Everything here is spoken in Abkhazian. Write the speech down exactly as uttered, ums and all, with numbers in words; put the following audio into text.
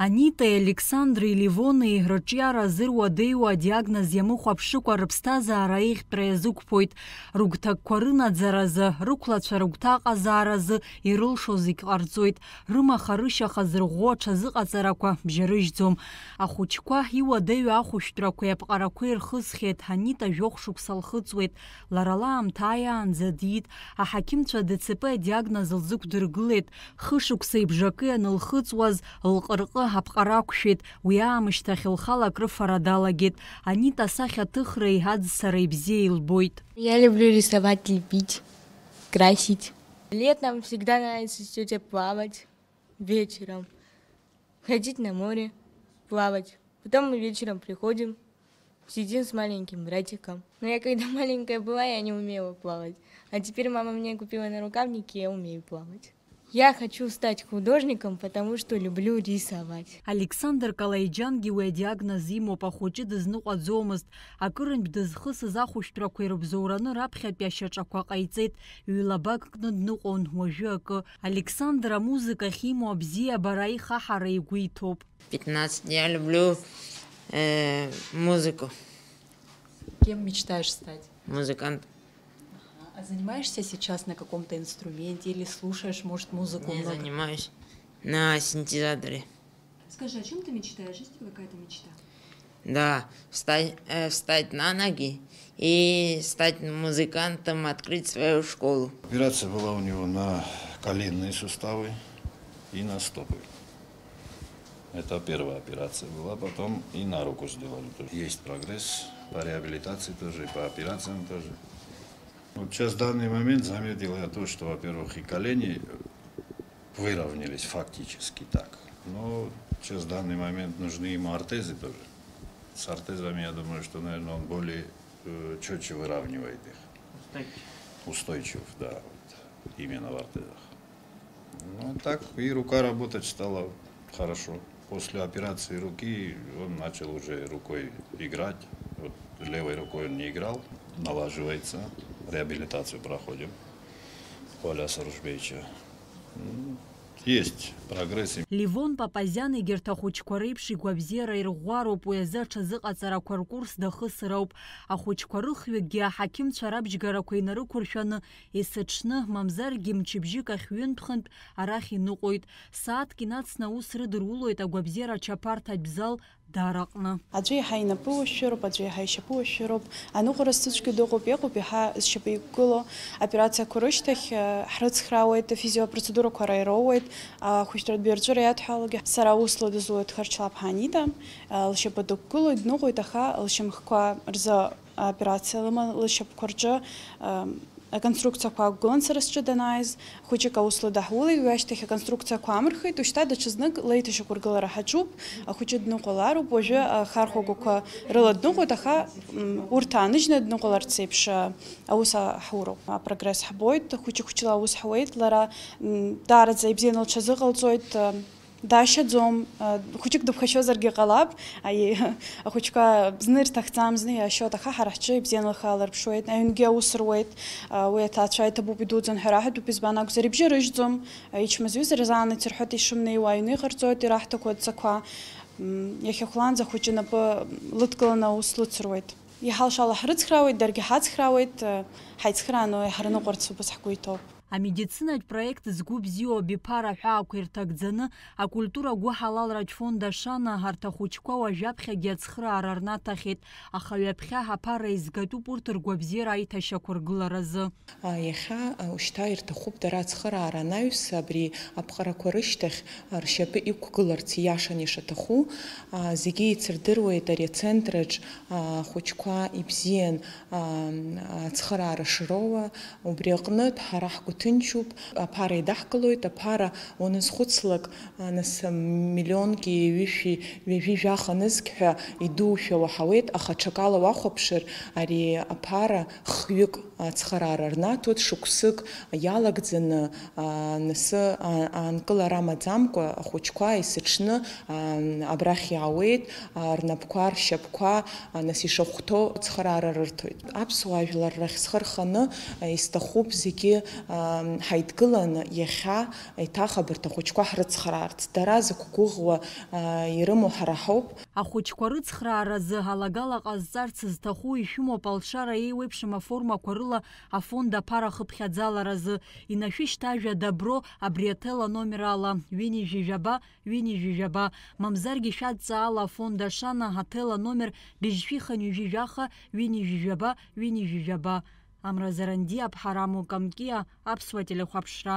Анитеи Александри Ливони рыҿиара азы руадаҩу адиагноз иамыхәаԥшыкәа рыԥсҭазаара аиӷьтәра иазықәԥоит. Рыгәҭакқәа рынаӡаразы, рықәлацәа рыгәҭаҟазааразы ирылшо зегь ҟарҵоит. Рымаха-рышьаха зырӷәӷәо аҽазыҟаҵарақәа бжьарыжьӡом. Ахәыҷқәа иуадаҩу ахәышәтәрақәеи аԥҟарақәеи рхысхьеит. Анита жәохә шықәса лхыҵуеит. Лара лаамҭа ааиаанӡа диит. Аҳақьымцәа ДЦП адиагноз лзықәдыргылеит. Хышықәса ибжакы ианылхыҵуаз, лҟырҟы аԥҟара ақәшәеит. Уи аамышьҭахь лхала акрыфара далагеит. Анита асахьаҭыхреи аӡсареи бзиа илбоит. Я люблю рисовать, лепить, красить. Летом всегда нравится с тётей плавать, вечером ходить на море, плавать. Потом мы вечером приходим, сидим с маленьким братиком. Но я когда маленькая была, я не умела плавать. А теперь мама мне купила нарукавники, я умею плавать. Я хочу стать художником, потому что люблю рисовать. Александр Калаиџьангьы уи адиагноз имоуп, ахәыҷы дызныҟәаӡомызт. Акырынтә дызхысыз ахәышәтәрақәа ирыбзоураны раԥхьатәи ашьаҿақәа ҟаиҵеит, ҩлабак кны дныҟәон, уажәы акы. Александр амузыкахь имоу абзиабара аихаҳара игәы иҭоуп. Пятнадцать. Я люблю, э, музыку. Кем мечтаешь стать? Музыкант. Ага. А занимаешься сейчас на каком-то инструменте или слушаешь, может, музыку? Не много? Занимаюсь на синтезаторе. Скажи, о чем ты мечтаешь? Есть у тебя какая-то мечта? Да, встать, э, встать на ноги и стать музыкантом, открыть свою школу. Операция была у него на коленные суставы и на стопы. Это первая операция была, потом и на руку сделали. То есть есть прогресс по реабилитации тоже, и по операциям тоже. Вот сейчас в данный момент заметил я то, что, во-первых, и колени выровнялись фактически так. Но сейчас в данный момент нужны ему ортезы тоже. С ортезами, я думаю, что, наверное, он более, э, чётче выравнивает их. Устойчив. Устойчив, да, вот, именно в ортезах. Ну, а так и рука работать стала хорошо. После операции руки он начал уже рукой играть. Вот левой рукой он не играл, налаживается, реабилитацию проходим. Коля Саружбеевича. М, есть прогресс. Левон Папазиан егьырҭ ахәыҷқәа реиԥш игәабзиара ирӷәӷәароуп, уи азы аҽазыҟаҵарақәа ркурс дахысыр ауп. Ахәыҷқәа рыхҩыкгьы аҳақьымцәа рабжьгарақәа инарықәыршәаны, есыҽны, мамзаргьы мчыбжьык ахь ҩынтә-хынтә арахь иныҟәоит. Сааҭк инацны аус рыдырулоит агәабзиара ачаԥарҭатә зал Дар аҟны. Аӡәы еиҳа инапы уашәшәыроуп, аӡәы еиҳа ишьапы уашәшәыроуп. Аныҟәара зцәыцәгьоу дыҟоуп, иҟоуп еиҳа зшьапы иқәгылоу. Аоперациақәа рышьҭахь, э, ҳрыцхраауеит, афизиопроцедурақәа ара ироуеит, ахәыҷтәратә ҩарҵәыра иадҳәалогьы. Сара аус лыдызулоит Харчлаԥҳа Анита, э, лшьапы дықәгылоит, дныҟәоит, аха лшьамхқәа рзы аоперациа лыма-, лышьапқәа рҿы, э, аконструкциақәа аақәгылан сара сҿы данааиз, хәыҷык аус лыдаҳулеит, уи ашьҭахь аконструкциақәа амырхит, ушьҭа даҽазнык леиҭашьақәыргылара ҳаҿуп, ахәыҷы дныҟәалароуп, уажәы ахархәагақәа рыла дныҟәоит, аха, м, урҭ ааныжьны дныҟәаларц еиԥш, а, аус а-, ҳуроуп, апрогресс ҳбоит, хәыҷы-хәыҷла аус ҳуеит, лара, м, даараӡа ибзианы лҽазыҟалҵоит, а, Дашьаӡом, а, хәыҷык дыԥхашьозаргьы ҟалап, аи, ахәыҷқәа зны ирҭахӡам, зны иашьоит, аха ҳара ҳҿы ибзианы лхы аалырԥшуеит, аҩнгьы аус руеит, а, уи аҭаацәа иҭабуп, идуӡӡан ҳәа раҳәатәуп, избан акәзар, ибжьы рыжьӡом, а, ичмазаҩызар азаанырц ирҳәоит ишымнеиуа, аҩны иҟарҵоит ираҳҭақәо адҵақәа, м, иахьа хәлаанӡа ахәыҷы напы лыдкыланы аус лыцыруеит. Иҳалшо ала ҳрыцхраауеит, даргьы ҳацхраауеит, а, ҳаицхрааны уи ҳарныҟәарц убас ҳгәы иҭоуп. Амедицинатә проект Згәы бзиоу абиԥара аҳәаақәа ирҭагӡаны, акультура гәыҳалалратә фонд Ашана арҭ ахәыҷқәа уажәаԥхьагьы ацхыраара рнаҭахьеит, аха ҩаԥхьа аԥара еизгатәуп урҭ ргәабзиара аиҭашьақәыргыларазы. А, иахьа, а, ушьҭа ирҭахуп дара ацхыраара анаҩс абри аԥҟарақәа рышьҭахь, а, ршьапы иқәгыларц ииашаны ишаҭаху. А, зегьы еицырдыруеит ари ацентрраҿ, а, ахәыҷқәа ибзиан, а, ацхыраара шроуа, убри аҟнытә ҳара ҳгәы ҭынчуп, аԥара еидаҳкылоит, аԥара уаназхәыцлак, а, нас, миллионки ҩышәи ҩажәи жәаха нызқь ҳәа идушәа уаҳауеит, аха ҽакала уахәаԥшыр, ари аԥара хҩык ацхыраара рнаҭоит, шықәсык иалагӡаны, а, нас, а, аанкылара амаӡамкәа ахәыҷқәа есыҽны, а, абрахь иаауеит, а, рнапқәа, ршьапқәа, а, нас ишахәҭоу ацхыраара рырҭоит. Аԥсуа жәлар рахь схы рханы, а, исҭахуп зегьы, а, Ҳаидгыланы иахьа еиҭах абарҭ ахәыҷқәа ҳрыцхраарц, дара зықәгәыӷуа ирымоу ҳара ҳауп. Ахәыҷқәа рыцхрааразы алагала ҟазҵарц зҭаху ишәымоуп алшара еиуеиԥшым аформақәа рыла афонд аԥара хыԥхьаӡаларазы. Инашәышьҭ ажәа «Добро» абри аҭел аномер ала, ҩынҩажәи жәаба, ҩынҩажәи жәаба, мамзаргьы шәадҵа ала афонд «Ашана» аҭел аномер быжьшәи хынҩажәи жәаха, ҩынҩажәи жәаба, ҩынҩажәи жәаба. Амра Зарандиа, Ԥҳараму Камкиа, Аԥсуа телехәаԥшра.